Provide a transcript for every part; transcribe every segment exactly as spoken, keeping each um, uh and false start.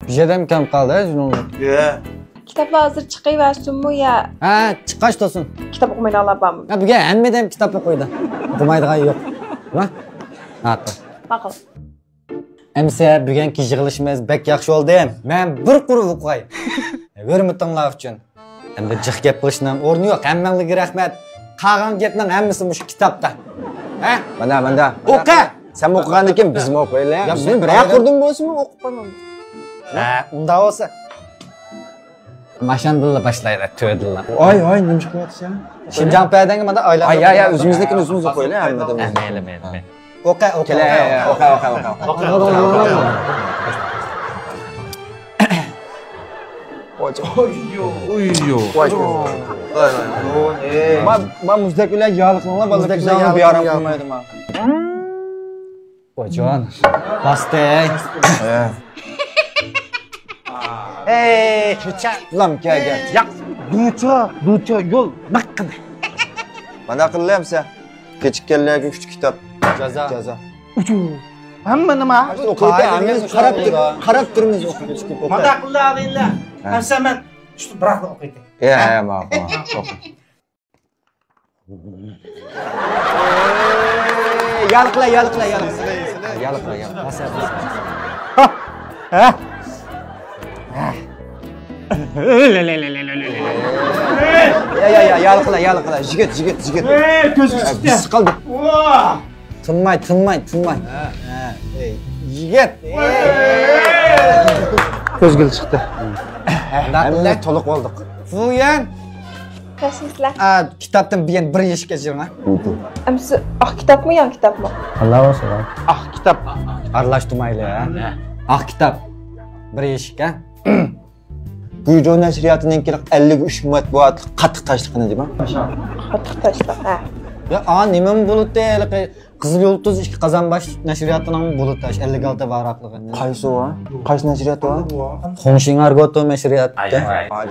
بىر يەردە كەم قالدى، شۇنىڭ. يە. كىتابلار ھازىر چىقىۋەرسۇنمۇ يا؟ ھە، چىققاچ تۇرسۇن. كىتاب ئوقۇمايدىغانلار بارمۇ؟ ھە، بۈگۈن ھەممە ئادەم كىتاب ئوقۇيدۇ. ئوقۇمايدىغان يوق. ھە؟ ماقۇل. ماقۇل. ئەمىسە بۈگۈنكى يىغىلىشىمىز بەك ياخشى بولدى. مەن بىر قۇر ئوقۇغاي. ھۆرمىتىڭلار ئۈچۈن. ئەمدى جىق گەپ قىلىشنىڭ ئورنى يوق. ھەممەڭلارگە رەھمەت. قالغان گەپنىڭ ھەممىسى مۇشۇ كىتابتا. ھە؟ مانا، مانا. ئوقۇ! سەن ئوقۇغاندىن كېيىن بىزمۇ ئوقۇيلى. يا، بىزمۇ بىرەر قۇردىن بولسىمۇ ئوقۇپ قويمايمىز. ھە، ئۇنداق بولسا. ماشىنىدىلا باشلايلى، تۆدىلا. ئاي، ئاي، نېمە ئىش قىلىۋاتىسەن؟ شىنجاڭ پەدەڭگە مانا ئايلاندۇق. ئاي، يا، يا، ئۆزىمىزنىڭكىنى ئۆزىمىز ئوقۇيلى، ھەممىدىن. ھە، مەيلى، مەيلى، مەيلى. ئوقە، ئوقە، كېلە، ئوقە، ئوقە، ئوقە، ئوقە. ئوقە، ئوقە، ئوقە. ئوي، يو. ئوي، يو. ۋاي، ۋاي، ۋاي. ما، ما مۇزدەك بىلەن ياغلىق قىلىڭلار، بالىلار مۇزدەك بىلەن ياغلىق قىلمايدۇ ما. ۋايجان. باستى. ھە. ئەي، چۆچە. لام كەلگەن. ياق، دوچا، دوچا، يول، نەق قىلدى. مانا قىلدى ئەمسە. كېچىككەنلەرگە ئۈچ كىتاب. جازا. جازا. ئۈچ. ھەممە نېمە؟ ئوقۇيتتى، ھەممىمىز قاراپ تۇر-، قاراپ تۇرىمىز ئوقۇيتتى. مانا قىلدى ئادەملەر. ھە. ئەمسە مەن شۇ بىراقلا ئوقۇيتتى. يا، يا، ماقۇل، ماقۇل. يالقىلا، يالقىلا، يالقىلا. يالقىلا، يالقىلا. ھە؟ يا، يا، يا، يالقىلا، يالقىلا. يىگىت، يىگىت، يىگىت. ئەي، كۆزگە چىقتى. بىز قالدى. تىنماي، تىنماي، تىنماي. ھە، ھە، ئەي، يىگىت. كۆزگە چىقتى. ھەممە تولۇق بولدۇق. فۇيەن. ياخشىمۇسىلەر؟ ئا، كىتابتىن بىر، بىر يېشىك ئەجرىڭ، ھە؟ ئەمسە ئاق كىتابمۇ، ياڭ كىتابمۇ؟ ئاق كىتاب. ئارىلاشتۇرمايلى، ھە؟ ئاق كىتاب. بىر يېشىك، ھە؟ گۇيجۇ نەشرىياتىنىڭكى ئەللىك ئۈچ مەتبۇئاتلىق قاتتىق تاشلىقىنى دېمە. قاتتىق تاشلىق، ھە. يا، ئا، نېمە بولۇتتى ھېلىقى؟ قىزىل يۇلتۇز ئىككى قازانباش نەشرىياتىنىڭ بۇلۇت ئەللىك ئالتە ۋاراقلىقى. قايسى ئۇ؟ قايسى نەشرىيات ئۇ؟ خۇڭشىڭ ئارگوتو نەشرىياتى. ئاي، ئاي، ئاي.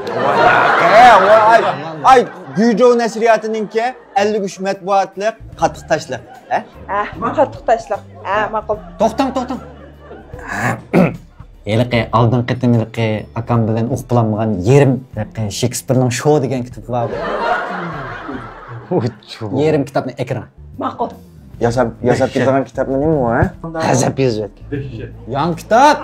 ئاي، ئاي، گۇيجۇ نەشرىياتىنىڭكى ئەللىك ئۈچ مەتبۇئاتلىق قاتتىق تاشلىق. ھە؟ ھە، قاتتىق تاشلىق. ھە، ماقۇل. توختاڭ، توختاڭ. ھېلىقى ئالدىنقى قېتىم ھېلىقى ئاكام بىلەن ئوقۇپ بولالمىغان يېرىم، ھېلىقى شېكسپىرنىڭ شو دېگەن كىتابى بار. يېرىم كىتابنى ئەكىرىڭ. ماقۇل. ياساپ، ياساپ كېتىدىغان كىتابمۇ نېمە ئۇ، ھە؟ غەزەپ يېزىۋەتكەن. ياڭ كىتاب.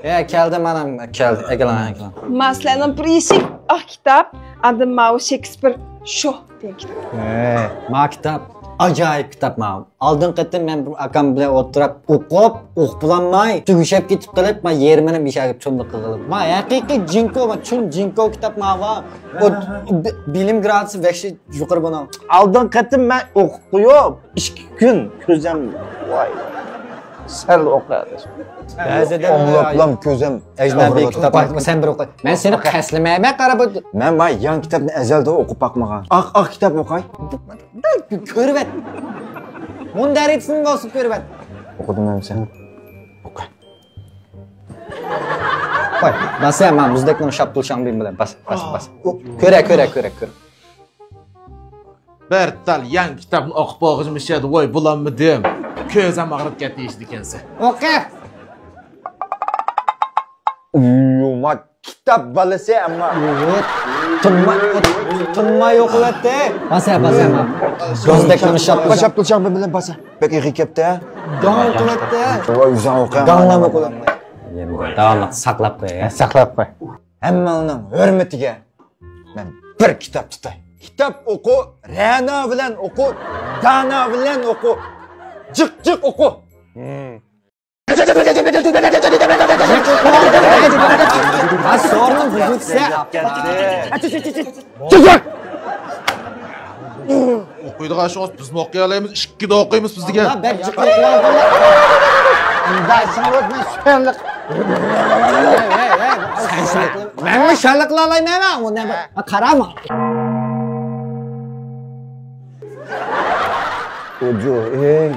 ھە، كەلدى، مانا كەلدى. ئەكىلىڭ، ئەكىلىڭ. ما سىلەرنىڭ بىر يېشىك ئاق كىتاب، ئاندىن ماۋۇ شېكسپىر شو دېگەن كىتاب. ھە، ما كىتاب ئاجايىپ كىتاب ماۋۇ. ئالدىنقى قېتىم مەن بىر ئاكام بىلەن ئولتۇراپ ئوقۇپ، ئوقۇپ بولالماي، تۈگىشەپ كېتىپ قېلىپ، ما يېرىمىنى بىشەگە چوندۇق قىلغىلى. ما ھەقىقىي جىنكو، ما چۈن جىنكو كىتاب ما ۋا. ئۇ بى-، بىلىم گرادۇسى ۋەھشىي يۇقىرى بۇنىڭ. ئالدىنقى قېتىم مەن ئوقۇپ قويۇپ، ئىككى كۈن كۆزۈم، ۋاي، سەل ئوقۇ. بەزىدە ئوڭلاپلام كۆزۈم ئەجنەبىي ئاغرىۋاتىدۇ. كىتاب ئوقۇما، سەن بىر ئوقۇ. مەن سېنى قەستلىمەيمەن، قارا بۇ. مەن ما ياڭ كىتابنى ئەزەلدىن ئوقۇپ باقمىغان. ئاق، ئاق كىتاب ئوقاي. كۆرۈۋەت. مۇندەرىجىسىنى بولسا كۆرۈۋەت. ئوقۇدۇم ئەمسە. ئوقۇ. قوي، باسە، ما مۇزدەكنىڭ شاپتۇل شاڭبىن بىلەن باس، باس، باس. كۆرە، كۆرە، كۆرە، كۆرە. بىر تال ياڭ كىتابنى ئوقۇپ بولغۇچە مۇشۇ يەردە ۋاي بولالمىدىم. كۆزۈم ئاغرىپ كەتتى ئىشىدىكەنسە. ئوقۇ. ئۇيۇما كىتاب بالىسى ئەمما. تىنماي، تىنماي ئوقۇۋەتتى. باسە، باسە، ما. مۇزدەكنىڭ شاپتۇل شاڭبىن بىلەن باسە. بەك ئېغىر كەپتە. گاڭ قىلاتتى. ۋاي، ئۆزۈڭ ئوقۇ. گاڭلام ئوقۇ. يەنە داۋاملىق ساقلاپ قوي، يا. ساقلاپ قوي. ھەممىڭنىڭ ھۆرمىتىگە مەن بىر كىتاب تۇتاي. كىتاب ئوقۇ، رەنا بىلەن ئوقۇ، دانا بىلەن ئوقۇ، جىق جىق ئوقۇ. ھە، سورۇن بۇزۇلسا. ئوقۇيدىغان ئىشىڭىز، بىزمۇ ئوقۇيالايمىز، ئىككىدە ئوقۇيمىز بىز دېگەن. بەك جىق ئوقۇۋالدىڭلار. مەنمۇ شەنلىق قىلالايمەن، ئۇنى قاراما. ئوجۇ، ئېي،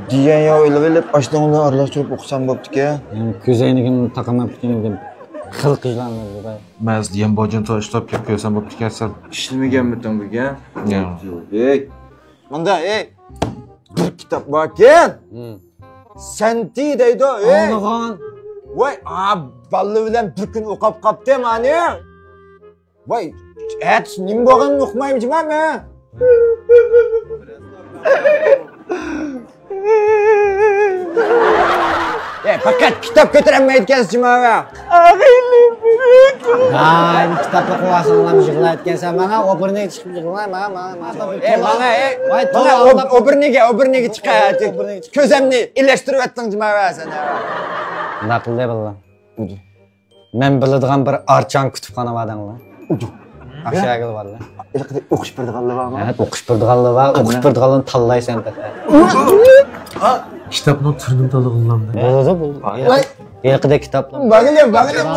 دېگەن ياۋ ئېلىۋېلىپ، ئاشنىڭ بىلەن ئارىلاشتۇرۇپ ئوقۇسام بوپتىكەن. كۆز ئەينىكىنى تاقىماپتىكەن، خىل قىزلارنى. مەن سىزدە يەم باجىنى تاشلاپ كېلىپ كۆرسەم بوپتىكەن سەل. ئىشلىمىگەنمىتىڭ بۈگۈن؟ ياق. ئەي، مۇندا، ئەي، بىر كىتاب باركەن. سەنتى دەيدۇ، ئەي. ئاڭلىغان. ۋاي، ئا، بالىلىرى بىلەن بىر كۈن ئوقۇپ قاپتۇ مانا. ۋاي، ئەتىسى نېمە بولغىنىنى ئۇقمايمەن جۇما مەن. ئەي، پەقەت كىتاب كۆتۈرەلمەيدىكەنسىز جۇما مەن. ھاي، كىتابنى قويۇۋالساڭلار يىغلايدىكەنسەن. مانا ئوبرىنىگە چىقىپ يىغلاي، مانا، مانا، مانا. ئەي، مانا، ئەي، ۋاي، مانا توۋا، ئوب-، ئوبرىنىگە، ئوبرىنىگە چىقاي. ئوبرىنىگە چىق. كۆزۈمنى ئىلەشتۈرۈۋەتتىڭ جۇما مەن سەن. مۇنداق قىلدى بالىلار. مەن بىلىدىغان بىر ئارچاڭ كۇتۇپخانا بار دەڭلار. ئۇدۇ. ئاشۇ يەرگىلا بارلا. ھېلىقى ئوقۇش بېرىدىغانلار بارمۇ؟ ھە، ئوقۇش بېرىدىغانلار بار. ئوقۇش بېرىدىغانلارنى تاللايسەن پەقەت. كىتابنىڭ تۈرىنى تاللىغىلى بولامدۇ؟ بولىدۇ، بولىدۇ. ۋاي. ھېلىقىدەك كىتابلار. باغلىيام، باغلىيام.